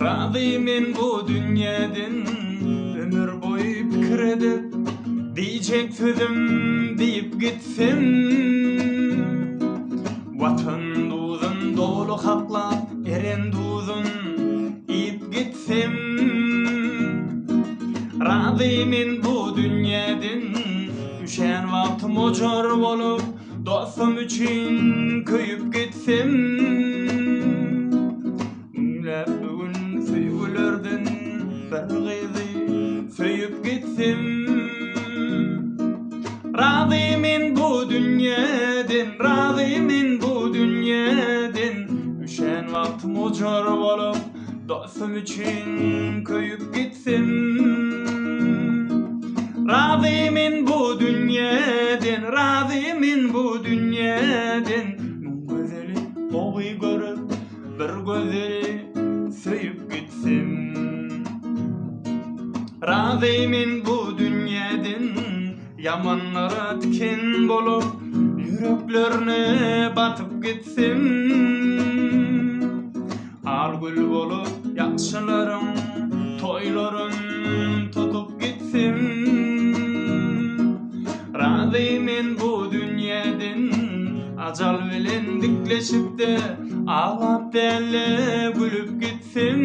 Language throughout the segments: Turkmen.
Razy men bu dünýeden ömür boýy pikir edip, Diýjek sözüm diýip gitsem. Watan duzun doly haklap, eren duzun iýip gitsem. Razy men bu dünýeden üşän wagtym ojar bolup, Dostum üçin köýüp gitsem. Müňläp bu gün söýgülerden bir gyzy söýüp gitsem. Razy men bu dünýeden, razy men bu dünýeden. Üşän wagtym ojar bolup, dostum üçin köýüp gitsem. Razy men bu dünýeden, razy men bu dünýeden. Müň gözeli gowy görüp, Bir gözeli söýüp gitsem. Razy men bu dünýeden, Ýamanlara tiken bolup, Ýüreklerine batyp gitsem. Al gül bolup ýagşylaryň Toýlaryn tutup gitsem. Razy men bu dünýeden, Ajal bilen dikleşip-de, Aglap däl-de, gülüp gitsem.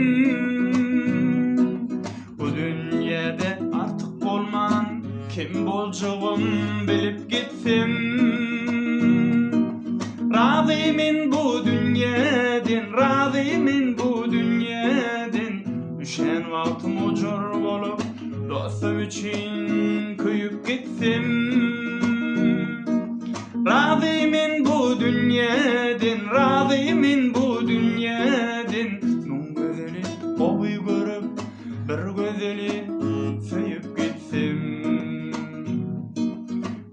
Bu dünýede artyk bolman, Kim boljagym bilip gitsem. Razy men bu dünýeden, Razy men bu dünýeden, Üşän wagtym ojar bolup, Dostum üçin köýüp gitsem. Razy men bu dünýeden, Razy men bu dünýeden. Müň gözeli gowy görüp, bir gözeli söýüp gitsem.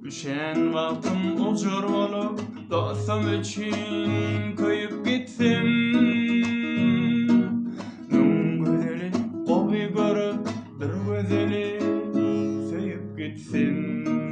Üşän wagtym ojar bolup, dostum üçin köýüp gitsem. Müň gözeli gowy görüp, bir gözeli söýüp gitsem.